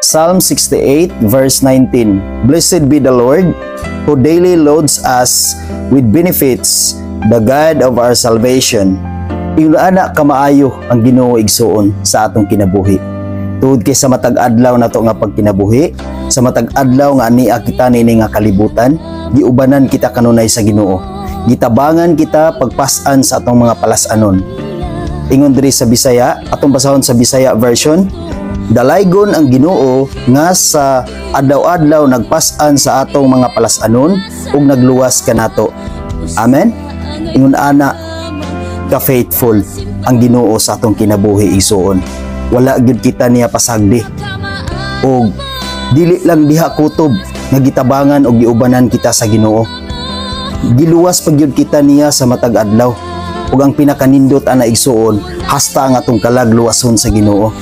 Psalm 68 verse 19. "Blessed be the Lord who daily loads us with benefits, the God of our salvation." Ingon ana kamaayo ang Ginoo, igsuon, sa atong kinabuhi. Tungod kay sa matag adlaw nato nga pagkinabuhi, sa matag adlaw nga ania kita niini nga kalibutan, giubanan kita kanunay sa Ginoo. Gitabangan kita pagpas-an sa atong mga palas-anon. Ingon diri sa Bisaya, atong basahon sa Bisaya version, "Dalaygon ang Ginoo nga sa adlaw-adlaw nagpas-an sa atong mga palas-anon ug nagluwas kanato." Amen. Ingon ana ka faithful ang Ginoo sa atong kinabuhi, igsuon. Wala gyud kita niya pasagdi. Og dili lang diha kutob nga gitabangan og giubanan kita sa Ginoo. Giluwas pa gyud kita niya sa matag adlaw. Ug ang pinakanindot ana, igsuon, hasta ang atong kalag luwason sa Ginoo.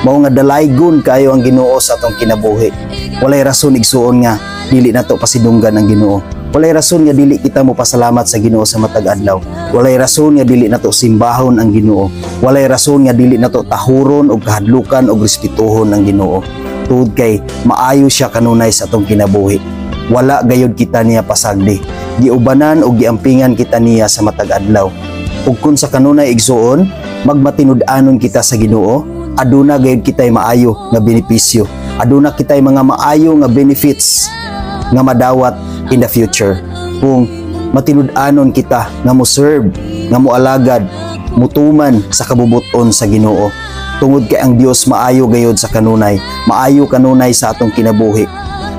Mao nga dalaygon kaayo ang Ginoo sa atong kinabuhi. Walay rason, igsuon, nga dili nato pasidunggan ang Ginoo. Walay rason nga dili kita mo pasalamat sa Ginoo sa matag adlaw. Walay rason nga dili nato simbahon ang Ginoo. Walay rason nga dili nato tahuron og kahadlukan og respetuhon ang Ginoo. Tungod kay maayo siya kanunay sa atong kinabuhi. Wala gayud kita niya pasagdi. Giubanan og giampingan kita niya sa matag adlaw. Ug kung sa kanunay, igsuon, magmatinud-anon kita sa Ginoo, aduna gayud kitay maayo nga benepisyo. Aduna kitay mga maayo nga benefits nga madawat in the future. Kung matinud-anon kita nga mo serve, nga mo alagad, mutuman sa kabubuton sa Ginoo. Tungod kay ang Dios maayo gayud sa kanunay, maayo kanunay sa atong kinabuhi.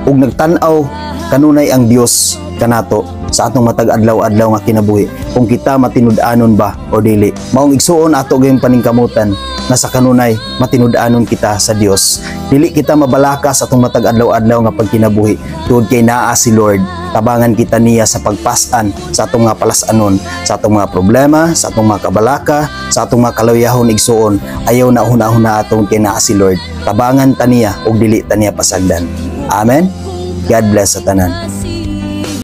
Ug nagtan-aw kanunay ang Dios kanato sa atong matag adlaw-adlaw nga kinabuhi kung kita matinud-anon ba o dili. Maong, igsuon, ato gayong paningkamutan na sa kanunay matinud-anon kita sa Dios. Dili kita mabalaka sa atong matag adlaw-adlaw nga pagkinabuhi tungod kay naa si Lord. Tabangan kita niya sa pagpas-an sa atong mga palas-anon, sa atong mga problema, sa atong mga kabalaka, sa atong mga kaluyahon, igsuon. Ayaw na huna-huna atong kay naa si Lord. Tabangan ta niya ug dili ta niya pasagdan. Amen. God bless sa tanan.